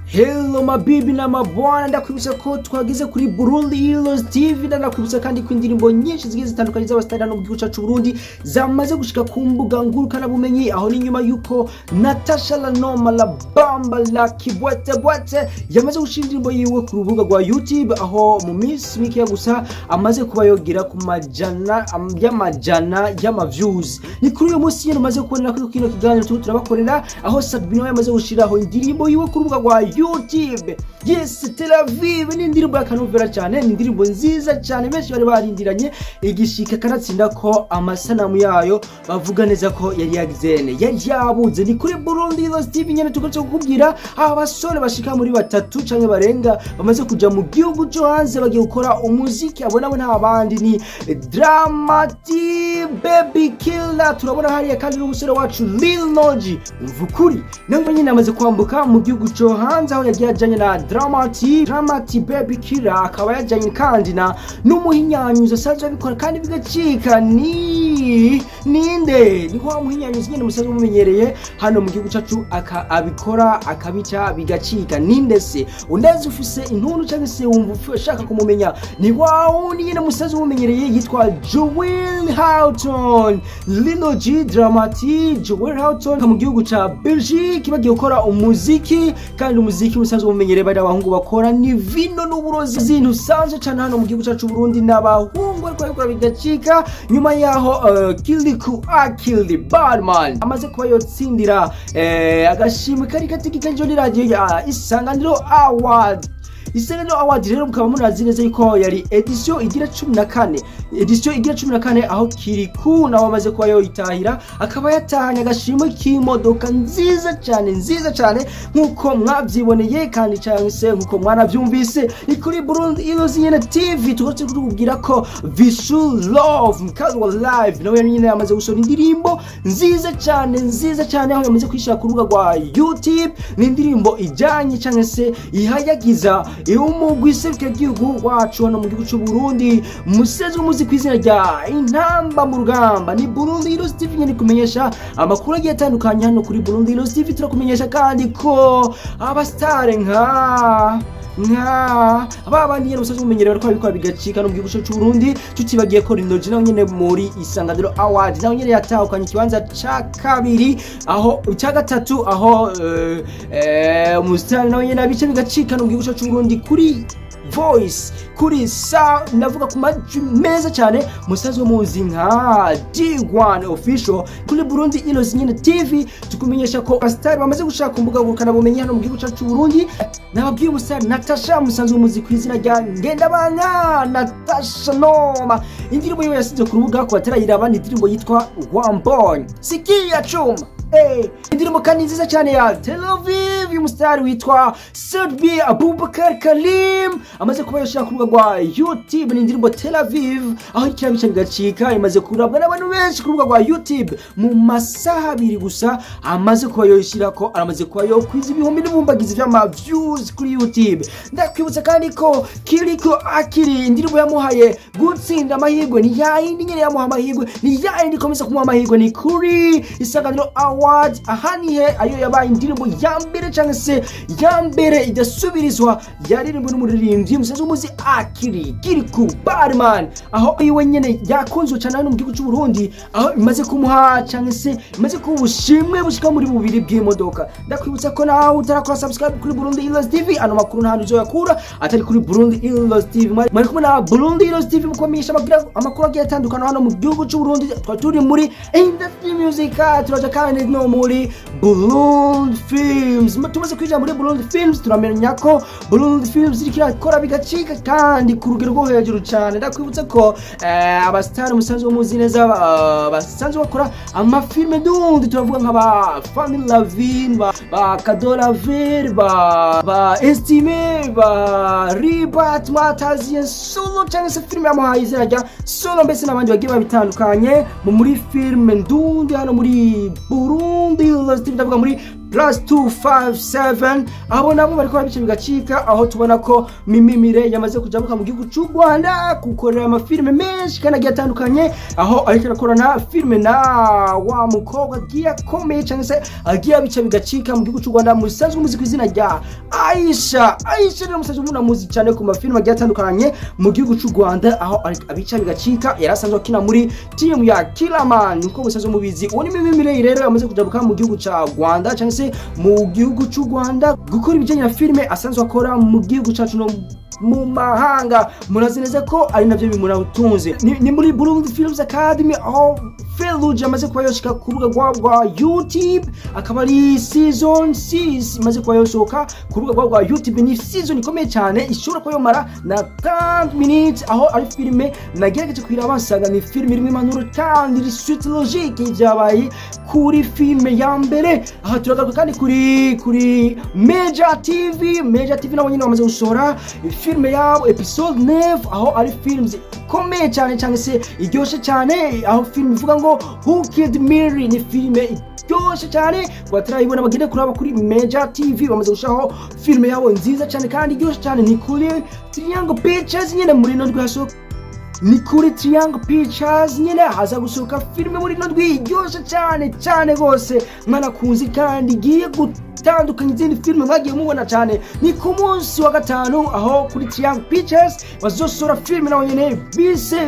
Hello mabibi na mabwana, ndakwibutsa ko twageze kuri Burundi Heroes TV. Ndanakwibutsa kandi ko indirimbo nyinshi zigiye zitandukanye z'abasitari hano mu gihugu cyacu Burundi zamaze gushika ku mbuga ngurukanabumenyi. Aho ni nyuma yuko Natasha Lanoma la Bamba la Kibwete Bwete yamaze gushira indirimbo yiwe ku rubuga rwa YouTube, aho mu minsi mikeya gusa amaze kuba yogera ku majana y'amajana y'ama views. Ni kuri uyu munsi nyene umaze kubonera kuri kino kiganiro turiko turabakorera, aho Sabino yamaze gushiraho indirimbo yiwe ku rubuga rwa YouTube. Yes, Tel Aviv ni indirimbo y'akanovera cyane, ni indirimbo nziza cyane benshi bari barindiranye igishika, kanatsinda ko amasanamu yayo bavuga neza ko yari yagizene, yari yabuze. Ni kuri Burundi Heroes TV nyene tugarutse kukubwira abasore bashika muri batatu canke barenga bamaze kuja mu gihugu cyo hanze bagiye gukora umuziki. Abo nabo nta bandi, ni Dramati Baby Killer, turabona hariya kandi n'umusore wacu Lil Noji. Umva ukuri, nawe nyine amaze kwambuka mu gihugu cyo hanze, aho yagiye ajanye na Dramati Baby Killer, akaba yajanye kandi na n'umuhinyanyuzi asanzwe abikora kandi bigacika. Ni ninde? Ni wa muhinyanyuzi nyine musanzwe mumenyereye hano mu gihugu cyacu, aka abikora akabica bigacika. Ninde se? Undazi ufise intuntu cyangwa se wumva ushaka kumumenya, ni wa wundi nyine musanzwe mumenyereye yitwa Joel Houghton. Lilo G, Dramati, Joel Houghton mu gihugu ca Belgique bagiye gukora umuziki, kandi umuziki musanzwe mumenyereye bari abahungu bakora ni vino n'uburozi, zintu usanzwe cyane hano mu gihugu cyacu Burundi, n'abahungu ariko babikora bigacika. Nyuma yaho Kiliku Akili Badman amaze kuba yotsindira agashimwe kari kategekanijwe n'iradiyo ya Isanganiro Award. Isanganiro Award rero mukaba munazi neza yuko yari édition igira 14, édition igira 14, aho Kiriku nawe amaze kuba yoyitahira, akaba yatahanye agashimwe k'imodoka nziza cyane, nziza cyane, nk'uko mwabyiboneye kandi cyangwa se nk'uko mwanabyumvise. Ni kuri Burundi Heroes nyene TV tugarutse kutubwira ko Vichou Love mkazi wa live nawe nyine yamaze gusohora indirimbo nziza cyane, nziza cyane, aho yamaze kwishyira ku rubuga rwa YouTube. Ni indirimbo ijyanye cyangwa se ihayagiza umugwi serukiragihugu wacu hano mu gihugu cy'u Burundi musezwe muzi ku izina rya Intamba mu Rugamba. Ni Burundi Heroes TV nyine kumenyesha amakuru agiye atandukanye. Hano kuri Burundi Heroes TV turakumenyesha kandi ko abasitare nka ba bandi nyene musanzwe mumenyereye bariko babikora bigacika no mu gihugu cy'u Burundi, tutibagiye ko Rinoji nawe nyene muri Isanganiro Award nawe nyene yatahukanye ikibanza ca kabiri, aho ca gatatu, aho umusitari nawe nyene abice bigacika no mu gihugu cy'u Burundi kuri voice, kuri sa ndavuga ku majwi meza cyane musanzwe muzi nka D1 Official. Kuri Burundi Heroes nyene TV tukumenyesha ko abasitari bamaze gushaka mbuga ngurukana bumenyi hano mu gihugu cyacu Burundi. Nababwiye umusitari Natasha musanzwe muzi ku izina rya Ngendabanga Natasha Noma, indirimbo yiwe yasize ku rubuga ku batarayiraba ni indirimbo yitwa Wambonye Sikia Chuma. Hey, indirimbo kandi nziza cyane ya Tel Aviv y'umusitari witwa Serbi Abubakar Kalim amaze kuba yashira ku rubuga rwa YouTube. Ni indirimbo Tel Aviv, aho ikirabica bigacika, imaze kurabwa n'abantu benshi ku rubuga rwa YouTube. Mu masaha 2 gusa amaze kuba yoyishira ko aramaze kuba yokwiza ibihumbi n'ibihumbagizi vy'ama views kuri YouTube. Ndakwibutsa kandi ko Kiriko Akiri indirimbo yamuhaye gutsinda amahirwe ni yayindi nyene yamuha amahirwe, ni yayindi ikomeza kumuha amahirwe, ni kuri Isanganiro Award. Aha nihe ayo yabaye indirimbo ya mbere cyangwa se ya mbere idasubirizwa yaririmbwe n'umuririmbyi musanzwe muzi Akiri Kiriku Badman, aho iwe nyene yakunzwe cyane hano mu gihugu cy'u Burundi, aho imaze kumuha cyangwa se imaze kuba ubushimwe bushika muri bubiri bw'imodoka. Ndakwibutsa ko nawe utarakora subscribe kuri Burundi Heroes TV, ano makuru nta hantu uzoyakura atari kuri Burundi Heroes TV. Mwari kumwe na Burundi Heroes TV mu kubamenyesha amakuru agiye atandukana hano mu gihugu cy'u Burundi. Twari turi muri industry music, turaja kandi no muri Burundi Films. Tumaze kwinjira muri Burundi Films, turamenya ko Burundi Films iriko irakora bigacika kandi ku rugero rwo hejuru cyane. Ndakwibutsa ko abasitari musanzwe muzi neza basanzwe bakora amafilme dundi, turavuga nka ba Family Lavine, ba Kadola ba Estime, ba Ribat Mwataziye Solo cyangwa se filime yamuhaye izina rya Solo, mbese n'abandi bagiye babitandukanye mu muri filme ndundi hano muri Burundi, ndavuga muri +257. Abo nabo bariko barabica bigacika, aho tubona ko Mimi Mire yamaze kujabuka mu gihugu c'u Rwanda gukorera amafilime menshi kandi agiye atandukanye, aho ariko arakorana filime na wa mukobwa agiye akomeye cyangwa se agiye abica bigacika mu gihugu c'u Rwanda, musanzwe muzi ku izina rya Aisha. Aisha rero musanzwe munamuzi cyane ku mafilime agiye atandukanye mu gihugu c'u Rwanda, aho abica bigacika, yari asanzwe akina muri team ya Killaman nkuko musanzwe mubizi. Uwo ni Mimi Mire rero yamaze kujabuka mu gihugu ca Rwanda cyangwa se mu gihugu c'u Rwanda gukora ibijyanye na filime asanzwe akora mu gihugu cacu no mu mahanga. Murazi neza ko ari navyo bimunatunze. Ni muri Burundi Films Academy, aho Feruje amaze kuba yoshika ku rubuga rwa YouTube, akaba ari season 6 imaze kuba yosohoka ku rubuga rwa YouTube. Ni season ikomeye cyane, ishobora kuba yomara na 30 minutes, aho ari filime nagerageje kuyiraba nsanga ni filime irimo impanuro kandi iri suite logique y'ibyabaye kuri filime ya mbere. Aha turagaruka kandi kuri Major TV. Major TV nabo nyine bamaze gusohora filime yabo episode 9, aho ari films ikomeye cyane cyangwa se iryoshe cyane, aho filime ivuga ngo "Who Killed Mary". Ni filime iryoshe cyane, batarayibona bagende kuraba kuri Major TV, bamaze gushiraho filime yabo nziza cyane kandi iryoshe cyane. Ni kuri Triangle Pictures nyine muri ino ndwi hasohoka, ni kuri Triangle Pictures nyine haza gusohoka filime muri ino ndwi iryoshe cyane cyane rwose mwanakunzi, kandi igiye gutandukanya izindi filime mwagiye mubona cyane. Ni ku munsi wa gatanu, aho kuri Triangle Pictures bazosohora filime naho nyene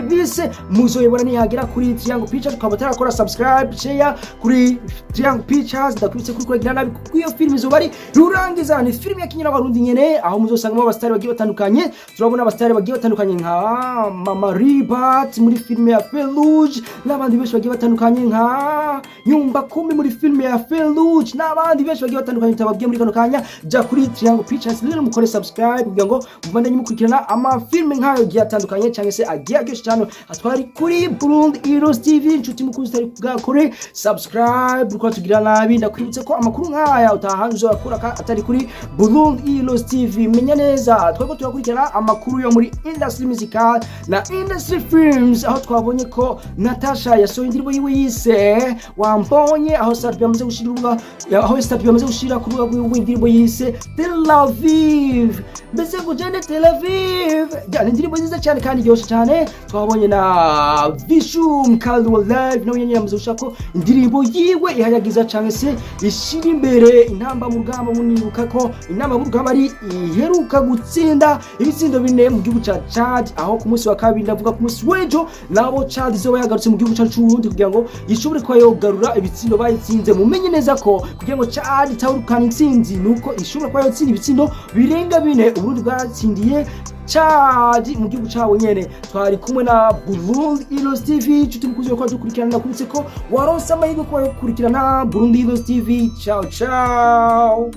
bise muzoyibona nihagera kuri Triangle Pictures. Ukaba utarakora subscribe, share kuri Triangle Pictures, ndakwibutse kuri kuragira nabi, kuko iyo filime izoba ari rurangiza. Ni filime ya kinyarwanda nyene, aho muzosangamo abasitari bagiye batandukanye. Turabona abasitari bagiye batandukanye nka Mama Ribat muri filime ya Feluge, n'abandi benshi bagiye batandukanye nka Nyumba Kumi muri filime ya Feluge, n'abandi benshi bagiye batandukanye tutababwiye muri kano kanya. Jya kuri Triangle Pictures rero mukore subscribe kugira ngo mubandanye mukurikirana amafilme nk'ayo agiye atandukanye cyangwa se agiye aryoshye cyane. Atwari kuri Burundi Heroes TV. Inshuti mukunzi utari bwakore subscribe, uko tugira nabi, ndakwibutse ko amakuru nk'aya utahanze uzakura atari kuri Burundi Heroes TV. Menya neza twebwe turakurikirana amakuru yo muri industry musical na industry films, aho twabonye ko Natasha yasohoye indirimbo yiwe yise "Wambonye", aho Sat-B yamaze gushira urubuga, aho Sat-B yamaze gushira ku rubuga rwiwe indirimbo yise "Tel Aviv", mbese ngo ugende Tel Aviv. Ya, ni indirimbo nziza cyane kandi iryoshe cyane. Twabonye na Vishu Mkali wa Live, nawe nyene yamaze gushira ko indirimbo yiwe ihayagiza cyangwa se ishira imbere Intamba mu Rugamba. Munibuka ko Intamba mu Rugamba ari iheruka gutsinda ibitsindo 4 mu gihugu ca Chad, aho ku munsi wa kabiri, ndavuga ku munsi w'ejo, nabo Chad izoba yagarutse mu gihugu cacu c'Uburundi kugira ngo ishobore kuba yogarura ibitsindo bayitsinze. Mumenye neza ko kugira ngo Chad itahukana intsinzi nuko ishobora kuba yotsinda ibitsindo birenga 4 Uburundi bwatsindiye Chad mu gihugu cabo nyene. Twari kumwe na Burundi Heroes TV. Inshuti mukuzi ko dukurikirana, ndakubitse ko waronse amahirwe kuba yokurikirana Burundi Heroes TV. Ciao ciao.